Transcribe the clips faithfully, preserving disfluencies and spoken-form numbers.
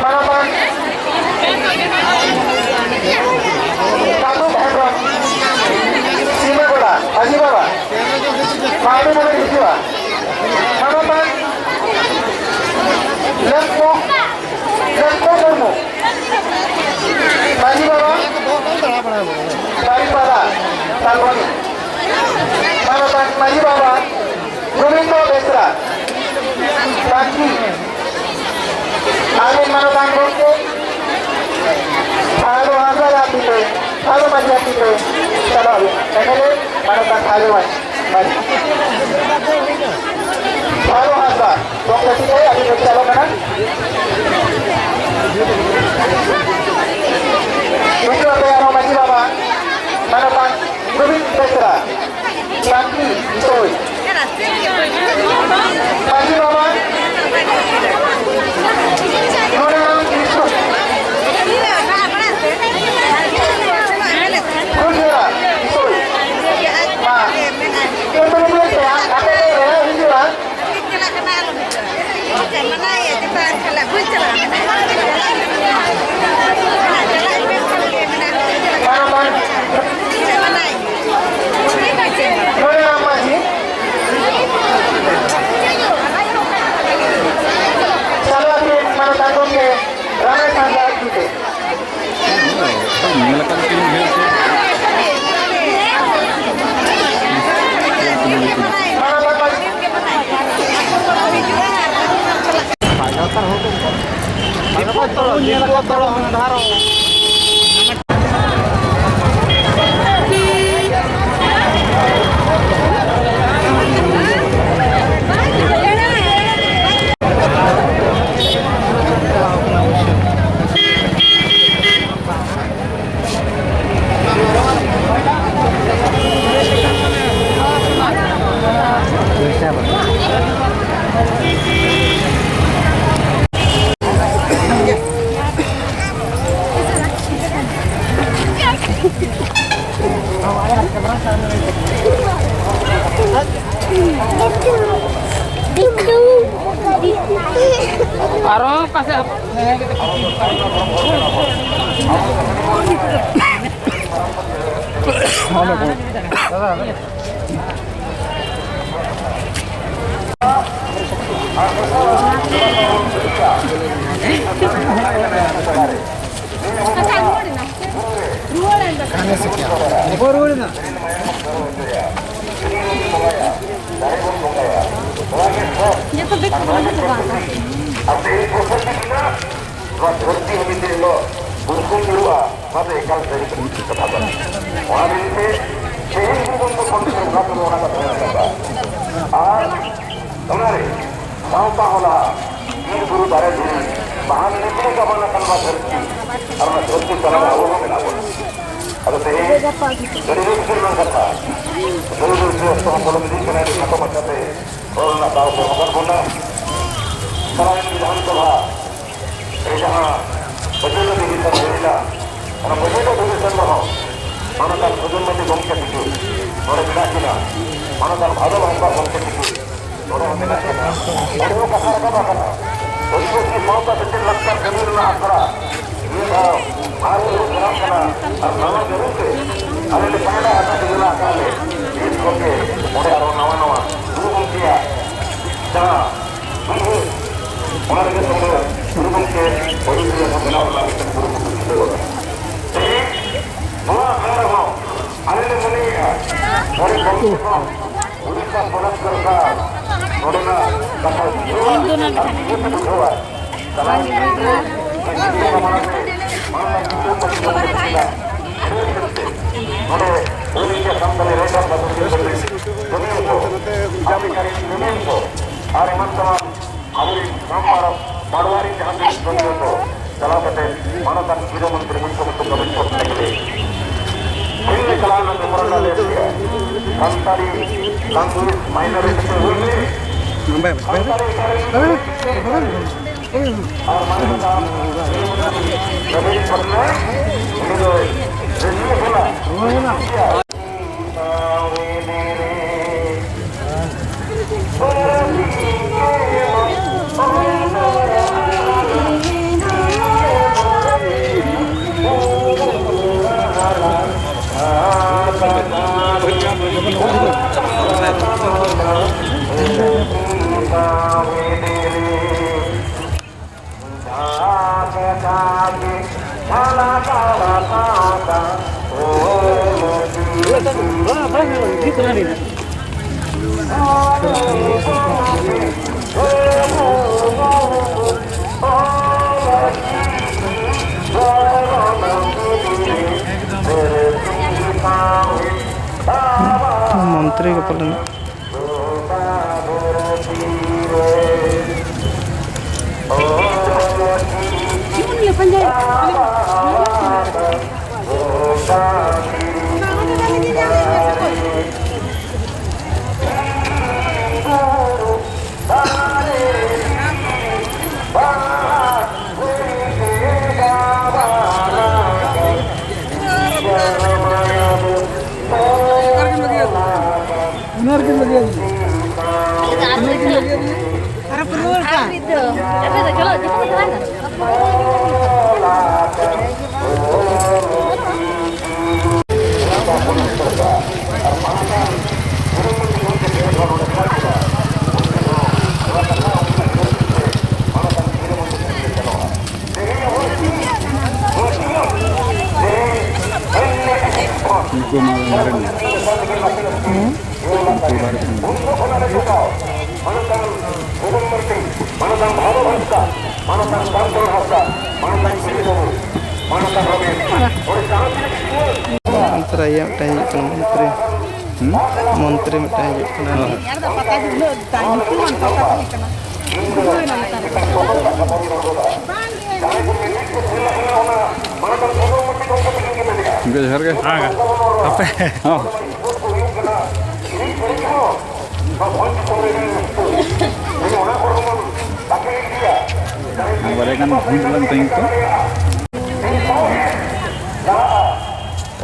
ᱢᱟᱱᱚᱛᱟᱱ ᱥᱟᱹᱫᱷᱩ ᱦᱮᱢᱵᱨᱚᱢ, ᱥᱤᱢᱟᱹᱜᱚᱲᱟ ᱢᱟᱹᱡᱷᱤ ᱵᱟᱵᱟ, ᱢᱟᱹᱡᱷᱤ ᱵᱟᱵᱟ ᱦᱤᱡᱩᱜᱼᱟ᱾ ᱢᱟᱱᱚᱛᱟᱱ ᱞᱮᱢᱯᱩ, ᱞᱮᱢᱯᱩ ᱢᱩᱨᱢᱩ, ᱢᱟᱹᱡᱷᱤ ᱵᱟᱵᱟ, ᱵᱟᱨᱤᱯᱟᱫᱟ, ᱥᱟᱞᱵᱚᱱᱤ᱾ ᱢᱟᱱᱚᱛᱟᱱ ᱢᱟᱹᱡᱷᱤ ᱵᱟᱵᱟ ᱜᱳᱵᱤᱱᱫᱚ ᱵᱮᱥᱨᱟ, ᱯᱟᱹᱴᱤ᱾ ᱟᱨ ᱢᱤᱫ ᱢᱟᱱᱚᱛᱟᱱ ᱜᱚᱢᱠᱮ ᱯᱷᱟᱞᱜᱩ ᱦᱟᱸᱥᱫᱟ ᱟᱛᱤᱧ ᱨᱮ, ᱯᱷᱟᱞᱜᱩ ᱢᱟᱹᱡᱷᱤ ᱟᱛᱤᱧ ᱨᱮ ᱪᱟᱞᱟᱣ ᱦᱩᱭᱩᱜᱼᱟ᱾ ᱮᱢᱮᱞᱮ ᱢᱟᱱᱚᱛᱟᱱ ᱯᱷᱟᱞᱜᱩ ᱢᱟᱹᱡᱷᱤ᱾ ᱯᱷᱟᱞᱜᱩ ᱦᱟᱸᱥᱫᱟ ᱜᱚᱢᱠᱮ ᱟᱛᱤᱧ ᱨᱮ ᱟᱹᱰᱤ ᱢᱚᱡᱽ ᱪᱟᱞᱟᱜ ᱠᱟᱱᱟ᱾ ᱱᱤᱛᱚᱜ ᱟᱯᱮ ᱟᱨᱦᱚᱸ ᱢᱟᱹᱡᱷᱤ ᱵᱟᱵᱟ ᱢᱟᱱᱚᱛᱟᱱ ᱜᱳᱵᱤᱱᱫ ᱵᱮᱥᱨᱟ᱾ ᱥᱟᱱᱛᱤ ᱵᱤᱥᱚᱭ᱾ ᱢᱟᱹᱡᱷᱤ ᱵᱟᱵᱟ, ᱱᱚᱰᱮ ᱱᱟᱝ ᱵᱤᱥᱠᱩᱴ᱾ ᱠᱷᱩᱞ ᱡᱷᱚᱨᱟ ᱵᱤᱥᱚᱭ᱾ ᱢᱟ, ᱠᱤᱱᱛᱩ ᱱᱤᱭᱟᱹ ᱛᱮ ᱟᱯᱮ ᱯᱮ ᱨᱮᱦᱟᱣ ᱦᱤᱡᱩᱜᱼᱟ᱾ ᱢᱟᱱᱚᱛᱟᱱ ᱢᱚᱱᱤᱨᱟᱢ ᱢᱟᱹᱡᱷᱤ, ᱪᱟᱞᱟᱣ ᱟᱹᱠᱤᱱ ᱢᱟᱱᱚᱛᱟᱱ ᱜᱚᱢᱠᱮ ᱨᱟᱢᱮᱥ ᱦᱟᱸᱥᱫᱟ ᱟᱡ ᱛᱤᱛᱮ᱾ ᱢᱟᱱᱚᱛᱟᱱ ᱢᱟᱹᱡᱷᱤ᱾ ᱟᱨᱚ ᱚᱠᱟ ᱥᱮᱫ? ᱡᱚᱛᱚ ᱵᱮᱜᱽ ᱠᱚ ᱵᱚᱱᱫᱚ ᱪᱟᱵᱟ ᱟᱠᱟᱫᱟ᱾ ᱱᱚᱣᱟ ᱫᱷᱟᱹᱨᱛᱤ ᱦᱟᱹᱵᱤᱡ ᱛᱮ ᱦᱤᱞᱳᱜ ᱵᱩᱨᱠᱩᱢ ᱧᱩᱨᱩᱜᱼᱟ, ᱱᱚᱣᱟ ᱫᱚ ᱮᱠᱟᱞ ᱥᱟᱹᱨᱤ ᱠᱟᱛᱷᱟ ᱠᱟᱱᱟ᱾ ᱚᱱᱟ ᱞᱟᱹᱜᱤᱫ ᱛᱮ ᱛᱮᱦᱮᱧ ᱡᱩᱫᱤ ᱵᱚᱱ ᱠᱚᱢ ᱥᱮ ᱠᱚᱢ ᱚᱱᱟ ᱠᱟᱛᱷᱟ ᱢᱮᱱᱟᱜ ᱠᱟᱫᱟ᱾ ᱟᱨ ᱚᱱᱟᱨᱮ ᱥᱟᱶᱛᱟ ᱦᱚᱞᱟ, ᱵᱤᱨ ᱵᱩᱨᱩ ᱫᱟᱨᱮ ᱫᱷᱤᱨᱤ, ᱵᱟᱦᱟ ᱱᱤᱯᱤᱲ ᱜᱟᱵᱟᱱ ᱟᱠᱟᱱ ᱱᱚᱣᱟ ᱫᱷᱟᱹᱨᱛᱤ, ᱟᱨ ᱚᱱᱟ ᱫᱷᱟᱹᱨᱛᱤ ᱛᱟᱞᱟ ᱨᱮ ᱟᱵᱚ ᱦᱚᱸ ᱢᱮᱱᱟᱜ ᱵᱚᱱᱟ᱾ ᱟᱫᱚ ᱛᱮᱦᱮᱧ ᱟᱹᱰᱤ ᱨᱟᱹᱥᱠᱟᱹ ᱨᱮᱱᱟᱜ ᱠᱟᱛᱷᱟ, ᱵᱟᱹᱭ ᱵᱟᱹᱭ ᱛᱮ ᱚᱠᱛᱚ ᱦᱚᱸ ᱯᱚᱞᱚᱢ ᱤᱫᱤᱜ ᱠᱟᱱᱟ, ᱟᱹᱰᱤ ᱠᱷᱟᱴᱚ ᱢᱟᱪᱷᱟᱛᱮ ᱨᱚᱲ ᱨᱮᱱᱟᱜ ᱫᱟᱣ ᱠᱚ ᱮᱢ ᱟᱠᱟᱫ ᱵᱚᱱᱟ᱾ ᱪᱟᱞᱟᱣᱮᱱ ᱵᱤᱫᱷᱟᱱ ᱥᱚᱵᱷᱟ ᱨᱮ ᱡᱟᱦᱟᱸ ᱵᱟᱡᱮᱴ ᱚᱫᱷᱤᱵᱮᱥᱚᱱ ᱦᱩᱭ ᱮᱱᱟ, ᱚᱱᱟ ᱵᱟᱡᱮᱴ ᱚᱫᱷᱤᱵᱮᱥᱚᱱ ᱨᱮᱦᱚᱸ ᱢᱟᱱᱚᱛᱟᱱ ᱥᱩᱫᱷᱤᱨ ᱢᱟᱹᱡᱷᱤ ᱜᱚᱢᱠᱮ ᱛᱤᱠᱤᱱ ᱱᱚᱰᱮ ᱢᱮᱱᱟᱜ ᱠᱤᱱᱟ, ᱢᱟᱱᱚᱛᱟᱱ ᱵᱷᱟᱫᱚ ᱦᱟᱸᱥᱫᱟ ᱜᱚᱢᱠᱮ ᱛᱤᱠᱤᱱ ᱱᱚᱰᱮ ᱦᱚᱸ ᱢᱮᱱᱟᱜ ᱠᱤᱱᱟ᱾ ᱚᱸᱰᱮ ᱦᱚᱸ ᱠᱟᱛᱷᱟ ᱨᱟᱠᱟᱵ ᱟᱠᱟᱱᱟ, ᱟᱹᱫᱤᱵᱟᱹᱥᱤ ᱥᱟᱶᱛᱟ ᱥᱮᱪᱮᱫ ᱞᱟᱠᱪᱟᱨ ᱠᱟᱹᱢᱤ ᱨᱮᱱᱟᱜ ᱟᱥᱲᱟ ᱱᱤᱭᱟᱹ ᱫᱷᱟᱣ ᱟᱨ ᱦᱚᱸ ᱪᱟᱞᱟᱜ ᱠᱟᱱᱟ᱾ ᱟᱨ ᱱᱟᱣᱟ ᱡᱟᱹᱨᱩᱲ ᱛᱮ ᱟᱞᱮ ᱞᱮ ᱯᱟᱭᱲᱟ ᱟᱠᱟᱫ ᱡᱮᱞᱟ ᱟᱠᱟᱫ ᱞᱮ ᱱᱤᱛ ᱠᱷᱚᱱ ᱜᱮ ᱚᱸᱰᱮ ᱟᱨᱚ ᱱᱟᱣᱟ ᱱᱟᱣᱟ ᱜᱩᱨᱩ ᱜᱚᱢᱠᱮᱭᱟᱜ ᱡᱟᱦᱟᱸ ᱩᱭᱦᱟᱹᱨ, ᱚᱱᱟ ᱞᱟᱹᱜᱤᱫ ᱛᱮ ᱜᱩᱨᱩ ᱜᱚᱢᱠᱮ ᱚᱰᱤᱴᱳᱨᱤᱭᱟᱢ ᱦᱚᱸ ᱵᱮᱱᱟᱣ ᱨᱮᱱᱟᱜ ᱢᱤᱫᱴᱮᱱ ᱠᱩᱨᱩᱢᱩᱴᱩ ᱪᱷᱩᱴᱟᱹᱣ ᱟᱠᱟᱱᱟ᱾ ᱛᱮᱦᱮᱧ ᱱᱚᱣᱟ ᱟᱠᱷᱲᱟ ᱨᱮᱦᱚᱸ ᱟᱞᱮ ᱞᱮ ᱢᱚᱱᱮᱭᱮᱫᱼᱟ, ᱱᱚᱰᱮ ᱜᱚᱢᱠᱮ ᱠᱚ ᱩᱲᱤᱥᱥᱟ ᱯᱚᱱᱚᱛ ᱥᱚᱨᱠᱟᱨ ᱱᱚᱰᱮᱱᱟᱜ ᱠᱟᱛᱷᱟ ᱵᱩᱡᱷᱟᱹᱣᱟ ᱟᱨ ᱵᱩᱡᱷᱟᱹᱣ ᱛᱮ ᱵᱩᱡᱷᱟᱹᱣᱟ᱾ ᱪᱟᱞᱟᱣ ᱮᱱ ᱥᱮᱨᱢᱟ ᱢᱟᱲᱟᱝ ᱨᱮ ᱢᱟᱱᱚᱛᱟᱱ ᱵᱤᱥᱱᱩᱯᱚᱛᱤ ᱜᱚᱢᱠᱮ ᱛᱟᱹᱠᱤᱱᱟᱜ ᱱᱚᱰᱮ All India Santali writer association ᱨᱮᱱ ᱠᱟᱹᱢᱤᱭᱟᱹ ᱠᱚ, ᱟᱥᱮᱠᱟ ᱨᱮᱱ ᱠᱟᱹᱢᱤᱭᱟᱹ ᱠᱚ ᱟᱨ ᱮᱢᱟᱱ ᱛᱮᱢᱟᱱ ᱟᱵᱚᱨᱮᱱ ᱥᱟᱱᱛᱟᱲ ᱯᱟᱲᱣᱟ ᱨᱮᱱ ᱡᱟᱦᱟᱸ ᱛᱤᱱᱟᱹᱜ ᱠᱟᱹᱢᱤᱭᱟᱹ ᱠᱚ ᱪᱟᱞᱟᱣ ᱠᱟᱛᱮ ᱢᱟᱱᱚᱛᱟᱱ ᱥᱤᱨᱟᱹ ᱢᱚᱱᱛᱨᱤ ᱢᱩᱠᱠᱷᱚᱢᱚᱱᱛᱨᱤ ᱱᱚᱵᱤᱱ ᱯᱚᱴᱱᱟᱭᱮᱠ ᱞᱮ ᱴᱷᱮᱱ ᱞᱮ ᱪᱟᱞᱟᱣ ᱞᱮᱱᱟ, memorandum ᱞᱮ ᱮᱢ ᱠᱮᱜᱼᱟ᱾ ᱥᱟᱱᱛᱟᱲᱤ language minority ᱛᱮ ᱦᱩᱭ ᱞᱮ, ᱥᱟᱱᱛᱟᱲᱤ ᱯᱟᱹᱨᱥᱤ ᱛᱮ ᱦᱩᱭ ᱞᱮ, ᱟᱨ ᱢᱟᱱᱚᱛᱟᱱ ᱱᱚᱵᱤᱱ ᱯᱚᱴᱱᱟᱭᱮᱠ ᱩᱱᱤ ᱫᱚᱭ ᱨᱟᱹᱡᱤ ᱠᱟᱱᱟ᱾ ᱨᱚᱦᱚᱭ ᱦᱮᱱᱟᱜ᱾ ᱥᱟᱶ ᱮᱱᱮ ᱨᱮ ᱢᱚᱱᱛᱨᱤ ᱠᱚ ᱯᱟᱞᱮᱱ᱾ ᱩᱱᱠᱩ ᱢᱟ ᱢᱟᱨᱮ ᱢᱮ᱾ ᱩᱱᱠᱩ ᱵᱟᱨᱮ ᱠᱷᱚᱱ᱾ ᱢᱚᱱᱛᱨᱤ ᱤᱭᱟᱹ ᱢᱤᱫᱴᱟᱝ ᱦᱤᱡᱩᱜ ᱠᱟᱱᱟ, ᱢᱚᱱᱛᱨᱤ᱾ ᱦᱩᱸ? ᱢᱚᱱᱛᱨᱤ ᱢᱤᱫᱴᱟᱝ ᱦᱤᱡᱩᱜ ᱠᱟᱱᱟ᱾ ᱦᱳᱭ᱾ ᱜᱚᱝᱠᱮ, ᱡᱚᱦᱟᱨ ᱜᱮ᱾ ᱦᱮᱸ, ᱦᱟᱯᱮ᱾ ᱦᱚᱸ᱾ ᱵᱟᱨᱭᱟ ᱜᱟᱱ ᱵᱷᱤᱲ ᱞᱮᱱ ᱛᱮᱦᱮᱧ ᱠᱚ᱾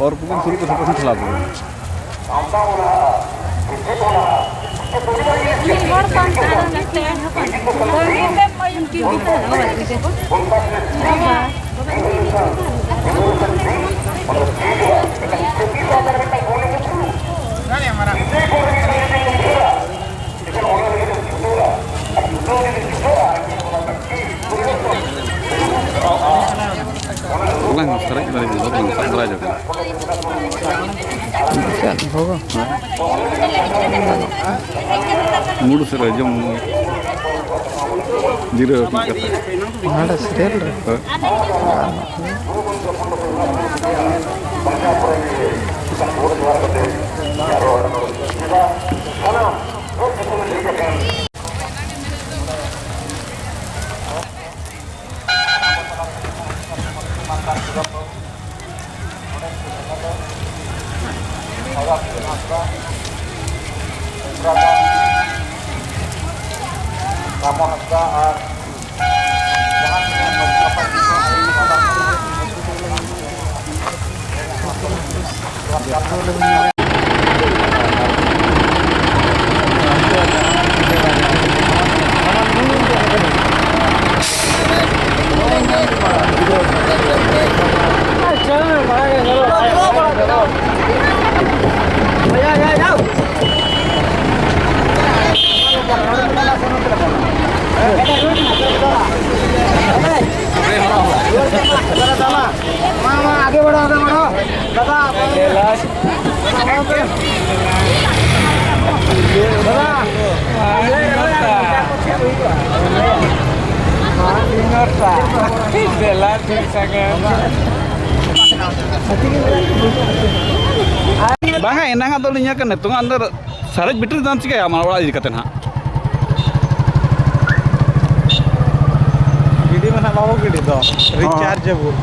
ᱚᱨ ᱠᱚᱵᱚᱱ ᱥᱩᱨᱩᱜ ᱠᱟᱱᱟ, ᱛᱚᱠᱷᱚᱱ ᱴᱷᱮᱞᱟᱣ ᱠᱚᱵᱚᱱ᱾ ᱢᱤᱫ ᱦᱚᱲ ᱵᱟᱝ ᱛᱟᱦᱮᱸ ᱞᱮᱱᱛᱮ ᱩᱱᱠᱤᱱ ᱠᱤᱱ ᱛᱟᱦᱮᱸ ᱞᱮᱱᱟ᱾ ᱵᱟᱝ ᱥᱟᱨᱮᱡ ᱫᱟᱲᱮ᱾ ᱵᱟᱵᱚᱱ ᱥᱟᱯᱲᱟᱣ ᱧᱚᱜ ᱠᱟᱱᱟ᱾ ᱪᱮᱫ ᱵᱷᱳᱜ? ᱢᱩᱰᱩ ᱥᱮᱫ ᱨᱮ ᱡᱚᱢ ᱧᱩ ᱡᱤᱨᱟᱹᱣ ᱟᱠᱟᱱ ᱠᱟᱛᱷᱟ᱾ ᱦᱟᱸᱰᱮ ᱥᱤᱨᱤᱭᱟᱞ ᱨᱮ? ᱦᱳᱭ᱾ ᱢᱟ, ᱢᱟ, ᱟᱜᱮ ᱵᱟᱲᱷᱟᱣ, ᱟᱜᱮ ᱵᱟᱲᱷᱟᱣ᱾ ᱫᱟᱫᱟ, ᱫᱟᱫᱟ᱾ ᱵᱟᱝᱟ, ᱮᱱᱟᱝ ᱟᱜ ᱫᱚ ᱞᱤᱧ ᱧᱮᱞ ᱠᱮᱫ, ᱱᱤᱛᱚᱝ ᱟᱜ ᱫᱚ ᱥᱟᱨᱮᱡ ᱵᱮᱴᱨᱤ ᱫᱚᱢ ᱪᱤᱠᱟᱹᱭᱟ ᱟᱢᱟᱜ ᱚᱲᱟᱜ ᱤᱫᱤ ᱠᱟᱛᱮ ᱱᱟᱦᱟᱜ? ᱜᱤᱰᱤ ᱢᱟ ᱱᱟᱦᱟᱜ ᱵᱟᱵᱚ ᱜᱤᱰᱤ ᱫᱚ, rechargeable᱾